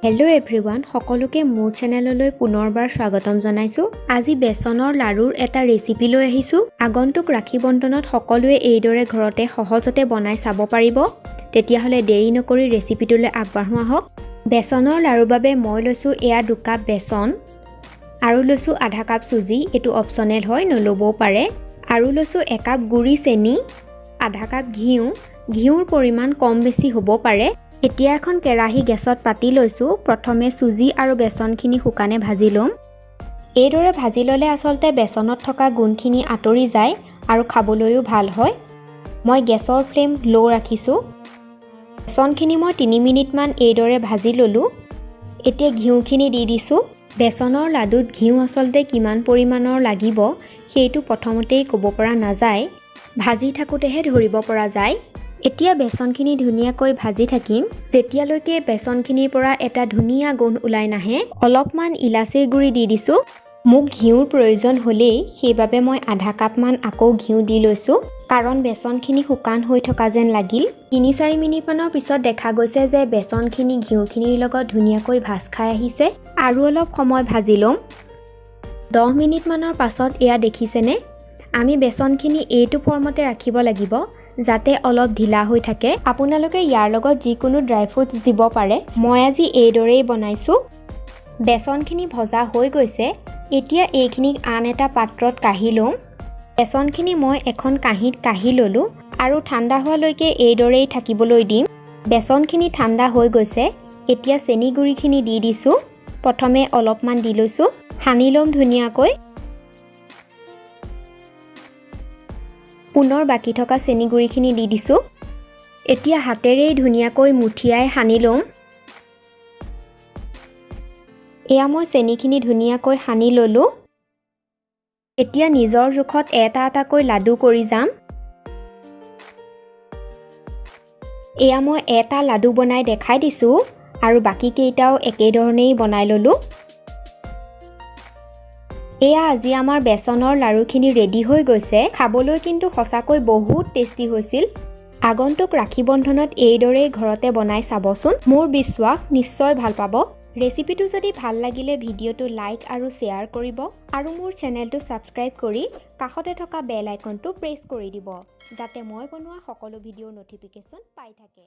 Hello' everyone, সকলোকে মোৰ চেনেললৈ পুনৰবাৰ স্বাগতম জনাইছোঁ। আজি বেচনৰ লাড়ুৰ এটা ৰেচিপি লৈ আহিছোঁ। আগন্তুক ৰাখী বন্ধনত সকলোৱে এইদৰে ঘৰতে সহজতে বনাই চাব পাৰিব। তেতিয়াহ'লে দেৰি নকৰি ৰেচিপিটোলৈ আগবাঢ়ো আহক। বেচনৰ লাড়ুৰ বাবে মই লৈছোঁ এয়া 2 কাপ বেচন আৰু লৈছোঁ আধা কাপ চুজি। এইটো অপশ্যনেল হয়, নল'বও পাৰে। আৰু লৈছোঁ একাপ গুড়ি চেনি, আধা কাপ ঘিউ। ঘিউৰ পৰিমাণ কম বেছি হ'ব পাৰে। এতিয়া এখন কেৰাহী গেছত পাতি লৈছোঁ। প্ৰথমে চুজি আৰু বেচনখিনি শুকানে ভাজি ল'ম। এইদৰে ভাজি ল'লে আচলতে বেচনত থকা গুণখিনি আঁতৰি যায় আৰু খাবলৈও ভাল হয়। মই গেছৰ ফ্লেম ল' ৰাখিছোঁ। বেচনখিনি মই 3 মিনিটমান এইদৰে ভাজি ল'লোঁ। এতিয়া ঘিউখিনি দি দিছোঁ। বেচনৰ লাডুত ঘিউ আচলতে কিমান পৰিমাণৰ লাগিব, সেইটো প্ৰথমতেই ক'ব পৰা নাযায়। ভাজি থাকোঁতেহে ধৰিব পৰা যায়। এতিয়া বেচনখিনি ধুনীয়াকৈ ভাজি থাকিম, যেতিয়ালৈকে বেচনখিনিৰ পৰা এটা ধুনীয়া গোন্ধ ওলাই নাহে। অলপমান ইলাচিৰ গুড়ি দি দিছোঁ। মোক ঘিউৰ প্ৰয়োজন হ'লেই, সেইবাবে মই আধা কাপমান আকৌ ঘিউ দি লৈছোঁ, কাৰণ বেচনখিনি শুকান হৈ থকা যেন লাগিল। 3-4 মিনিটমানৰ পিছত দেখা গৈছে যে বেচনখিনি ঘিউখিনিৰ লগত ধুনীয়াকৈ ভাজ খাই আহিছে। আৰু অলপ সময় ভাজি ল'ম। 10 মিনিটমানৰ পাছত এয়া দেখিছেনে? আমি বেচনখিনি এইটো ফৰ্মতে ৰাখিব লাগিব, যাতে অলপ ঢিলা হৈ থাকে। আপোনালোকে ইয়াৰ লগত যিকোনো ড্ৰাই ফ্ৰুটছ দিব পাৰে। মই আজি এইদৰেই বনাইছোঁ। বেচনখিনি ভজা হৈ গৈছে। এতিয়া এইখিনিক আন এটা পাত্ৰত কাঢ়ি ল'ম। বেচনখিনি মই এখন কাঁহীত কাঢ়ি ল'লোঁ আৰু ঠাণ্ডা হোৱালৈকে এইদৰেই থাকিবলৈ দিম। বেচনখিনি ঠাণ্ডা হৈ গৈছে। এতিয়া চেনি গুড়িখিনি দি দিছোঁ। প্ৰথমে অলপমান দি লৈছোঁ, সানি ল'ম ধুনীয়াকৈ। পুনৰ বাকী থকা চেনি গুড়িখিনি দি দিছোঁ। এতিয়া হাতেৰেই ধুনীয়াকৈ মুঠিয়াই সানি ল'ম। এয়া মই চেনিখিনি ধুনীয়াকৈ সানি ল'লোঁ। এতিয়া নিজৰ জোখত এটা এটাকৈ লাডু কৰি যাম। এয়া মই এটা লাডু বনাই দেখাই দিছোঁ আৰু বাকীকেইটাও একেধৰণেই বনাই ল'লোঁ। এয়া আজি আমাৰ বেচনৰ লাড়ুখিনি ৰেডি হৈ গৈছে। খাবলৈ কিন্তু সঁচাকৈ বহুত টেষ্টি হৈছিল। আগন্তুক ৰাখী বন্ধনত এইদৰেই ঘৰতে বনাই চাবচোন। মোৰ বিশ্বাস, নিশ্চয় ভাল পাব। ৰেচিপিটো যদি ভাল লাগিলে ভিডিঅ'টো লাইক আৰু শ্বেয়াৰ কৰিব আৰু মোৰ চেনেলটো ছাবস্ক্ৰাইব কৰি কাষতে থকা বেল আইকনটো প্ৰেছ কৰি দিব, যাতে মই বনোৱা সকলো ভিডিঅ'ৰ ন'টিফিকেশ্যন পাই থাকে।